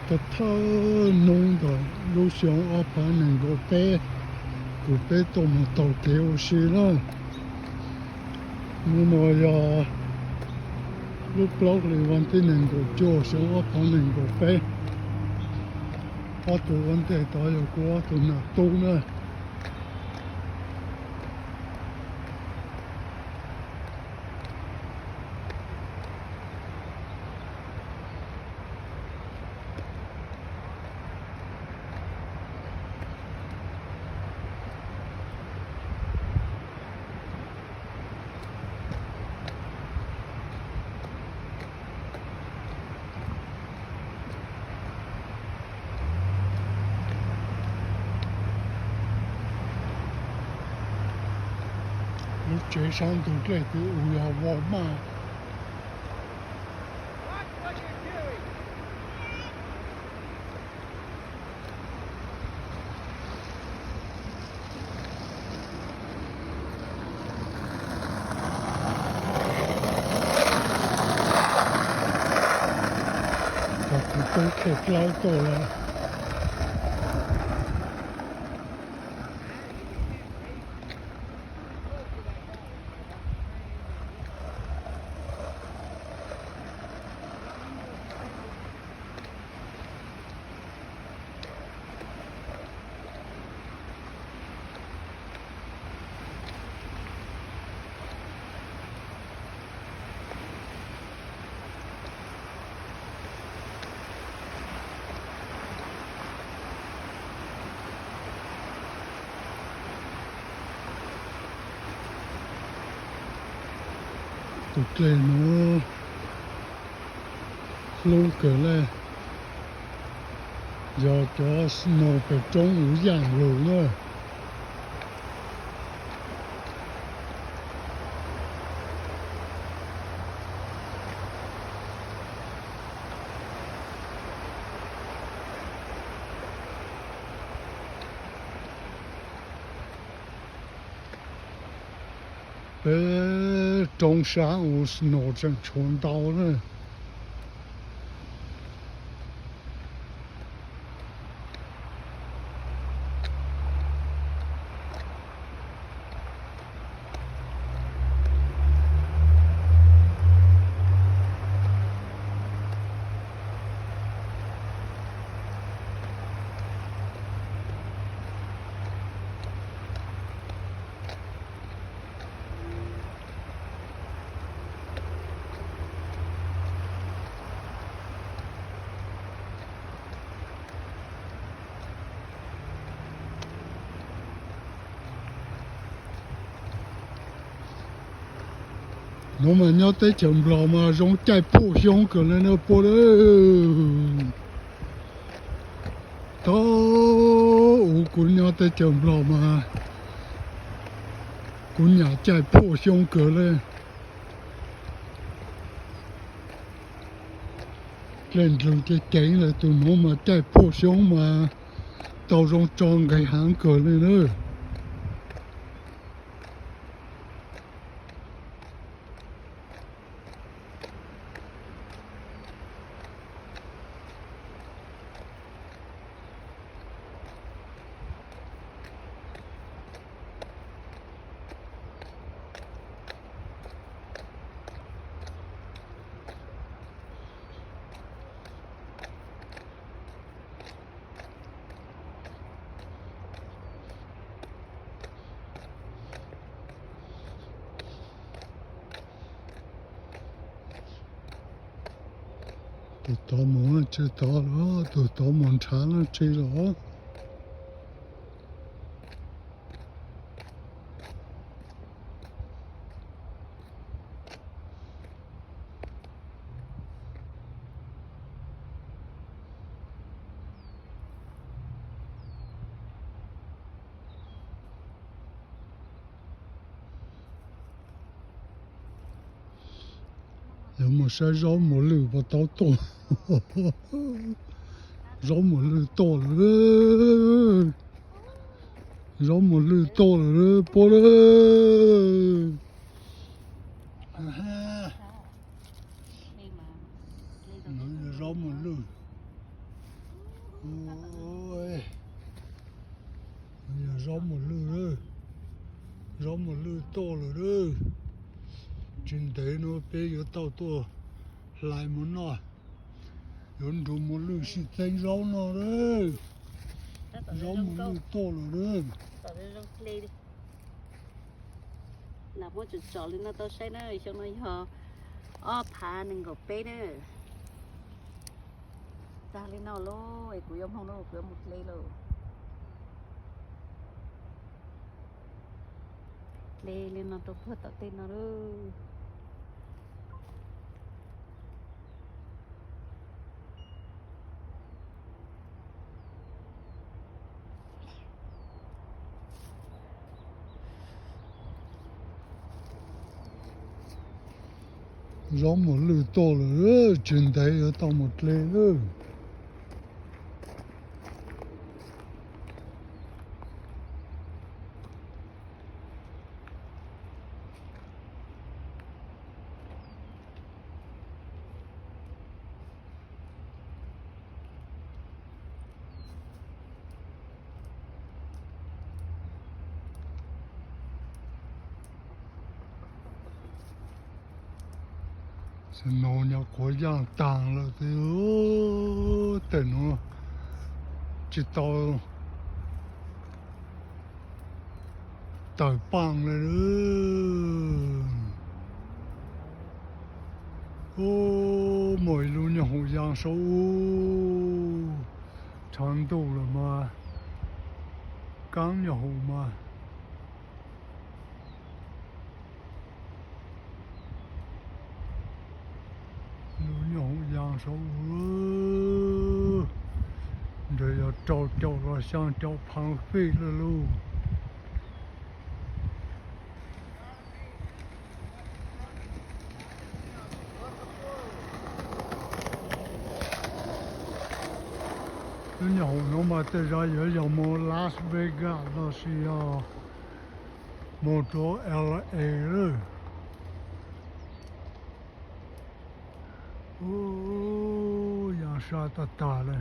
Thawj thawj hnub ntawm lub xyoo ob phav nees nkaum peb, kuv peb tuaj mus taug kev ua si na. Hnub no yog lub plaub hlis vas thib nees nkaum cuaj xyoo ob phav nees nkaum peb. Ob tug ua ntej tod yog kuv ob tug nam tub na. Lub tsev sab ntug dlej twb ua yog Walmart. Kuv peb thawj plaub tuaj lawm. Tus dlej no hlub kawg le, yog cov snow pem roob uv yaaj lug na. Peb roob sab uv snow tseem tshuav ntau na. Nuav mas nyob teb chaws Nplog mas zoo caij phuaj xyoob kawg le na puab lawm. Thaum ub kuv nyob teb chaws Nplog mas kuv nyam caij phuaj xyoob kawg le. Dlej ntws ceev ceev lawm, tus nuav mas caij phuaj xyoob mas tau zoo tso nqis heev kawg le na. Tus tod mus tsi tod los, tus tod mus nrhav lub tsi los. Yog mus saib zaub mus lwj puas tau tuaj. Zaub mus lwj tuaj lawm. Zaub mus lwj tuaj lawm puab lawm. Zaub mus lwj. Zaub mos lwj, zaub mos lwj tuaj lawm lawm. Tsis ntev no peb yuav tau tuaj hlais mov noj. Yuav nrug mos lwj sib txeeb zaub noj lawm. Zaub mos lwj tuaj lawm lawm. Lam muab tsom tsom li no tau saib na, xyoo no yog ob phav nees nkaum peb na. Tag li no lauj, es kuv yuav mloog lauj, kuv yuav mus dle lauj. Dle li no rau puag tom tej no lauj. Zaub mos lwj tuaj lawm, tsis ntev yuav tau mus dle lawm. Snow nyuam qhuav yaaj taag lawm xwb, tej nuav tsis tau tawm paaj le. Ub, muaj ib lub nyuag hoom yaa saum ub, tshav ntuj lawm mas, kaab nyuag hoom mas. Lub nyuag hoom yaa saum ub, ntshe yog rau caum los xyaa caum phav fij lawm lauj. Lub nyuag hoom no mas tej zag yuav yog moog Las Vegas los sis yog moog rua L A lawm. Ub, yaa sab tag tag le.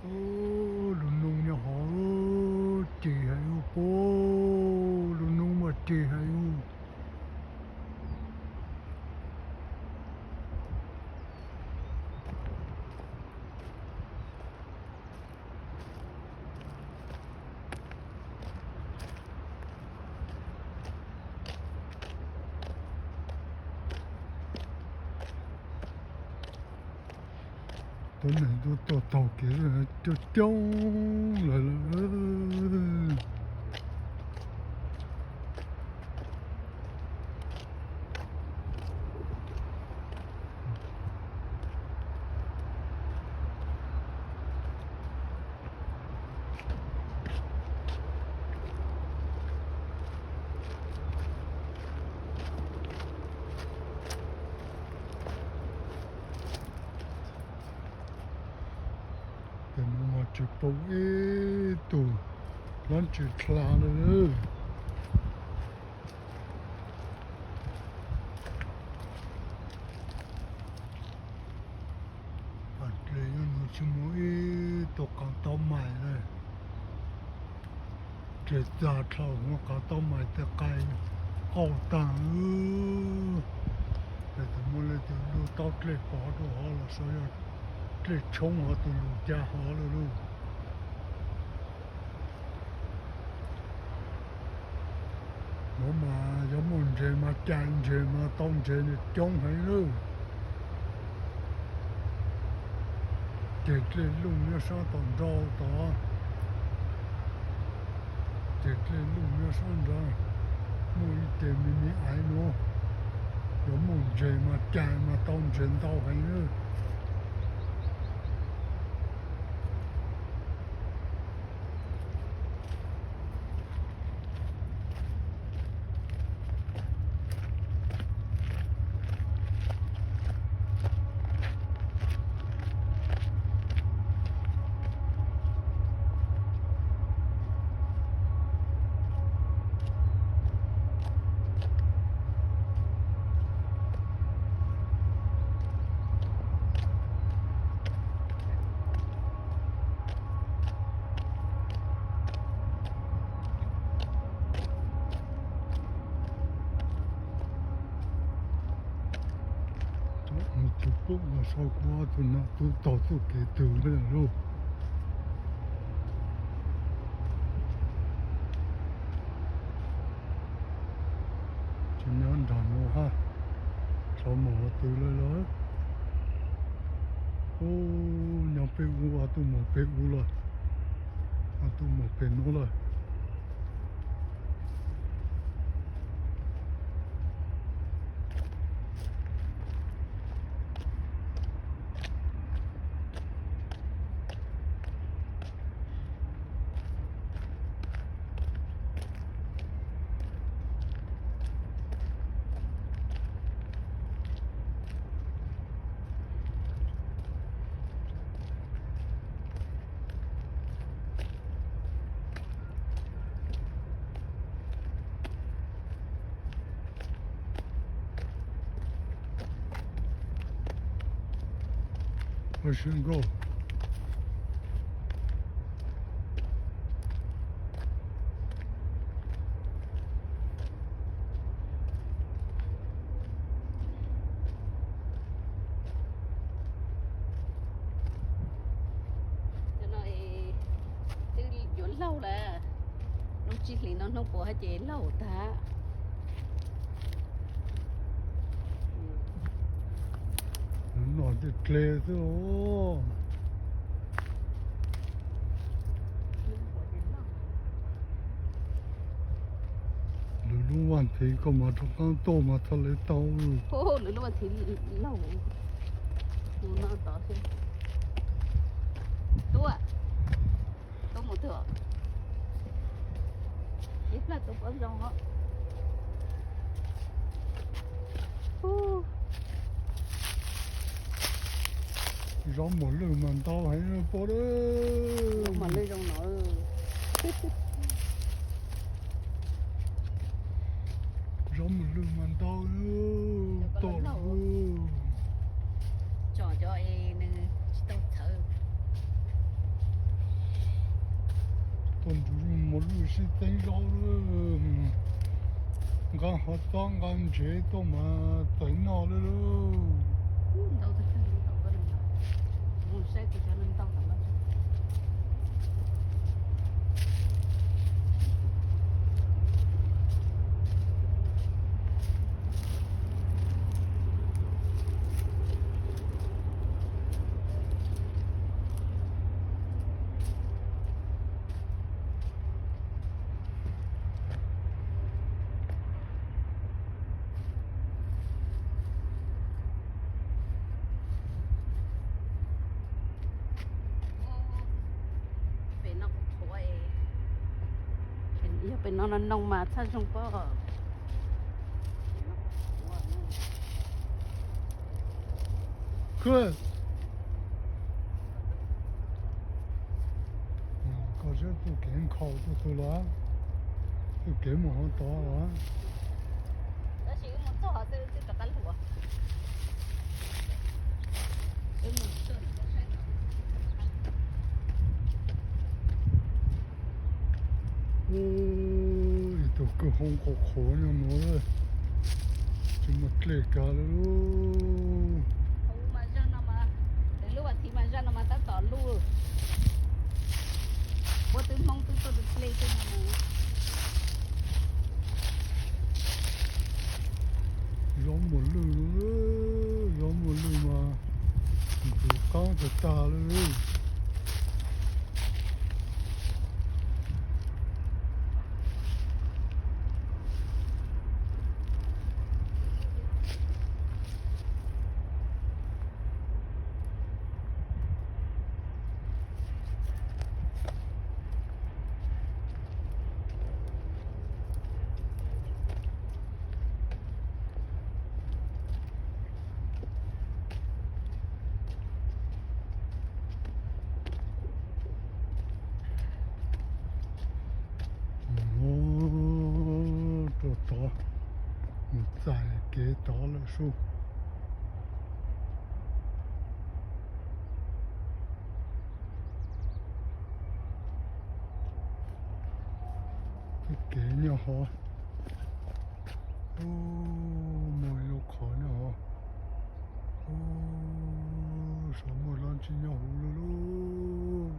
Ub, lub noob nyob hov ris heev ub, puag lub noob mas ris heev ub. Tuab neeg tuaj taug kev coob coob lawm lawm. Tes nuav mas tsis pum ib tug dlaab tsi dlha le. Dle nyob nuav tsis muaj ib tug qaav taub mais le. Dle txag dlhau huv qaav taub mais tes qais qauj taag. Tes tug muaj leej twg lub taub dlej pov rua hov los xyov yog dlej tshoob hov tug lug ca hov le lauj. Nuav mas yuav muaj ntses mas cais ntses mas tau ntses coob heev lawm. Ceg dlej looj nyob sab tom nrau tod, ceg dlej looj nyob sab nrad, muaj ib ceg me me aiv nuav, yuav muaj ntses mas cais mas tau ntses ntau heev lawm. Saib kuv ob tug nom tub taug txoj kev twg lawm lauj. Tsis nyob nram no hab, tsav mus qhov twg lawm lauj. Ub, nyob pem ub, ob tug mus pem ub lawm, ob tug mus pem no lawm. Ua si nkauj. Cov no twb yuav laug lawm, lub tsib hlis no hnub puav hab ces laug tag. Nws nom dle xwb os. Lwm lub vaj thiv koj mas rov qaab tuaj mas txhaj le tau. Lwm lub vaj thiv laug. Mus no tod xwb. Tub, tub mus twg os? Ib plag tub pob zoo os. Zaub mos lwj mas ntau heev pob. Zaub mos lwj zoo no. Zaub mos lwj mas ntau tom lawm. Tsom cov es nws tsis tau txhawv. Tuaj nrug mos lwj sib txeeb zaub lawm. Nqa hov txob nqa ntsev tuaj mas txawv noj lawm lauj. Pem no, yog pem no no noo mas txhaj zoo pob. Koj, koj saib txuj kev nkhaus txuj tug los, txuj kev mus hauv tod los. Ib tug kwj hoob qhuav qhuav nyob no, tsis muaj dlej kag li. Lub vaj thiv mas zaj no mas tab tom luj, puab twb Hmoob twb tuaj dlej xwb no. Zaub muas lwj, zaub muas lwj mas ntxim qab tag tag li. Mus rau tod, mus txais kev tod lawm sub. Txoj kev nyob hov, mus ib lub qhov nyob hov. Ub, sav muaj dlaab tsi nyob huv lawm lauj.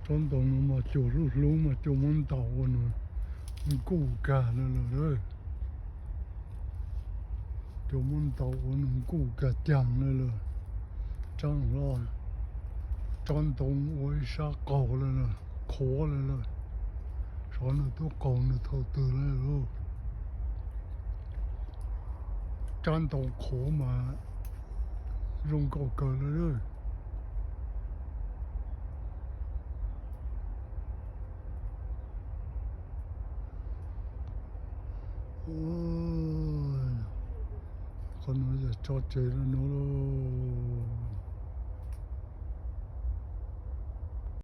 Tsob ntoo no mas cua hlub hlub mas cua muab ntaus ua nws nkuj kag lawm lawm. Cua muab ntaus ua nws nkuj kag caag lawm lawm. Tsob hlo, tsob ntoo ua ib sab qaug lawm lawm, qhuav lawm lawm. Xyov nws tub qaug nws thaum twg lawm lauj. Tsob ntoo qhuav mas zoo nkauj kawg lawm. Qhov no yog tso tseg lawm no lauj.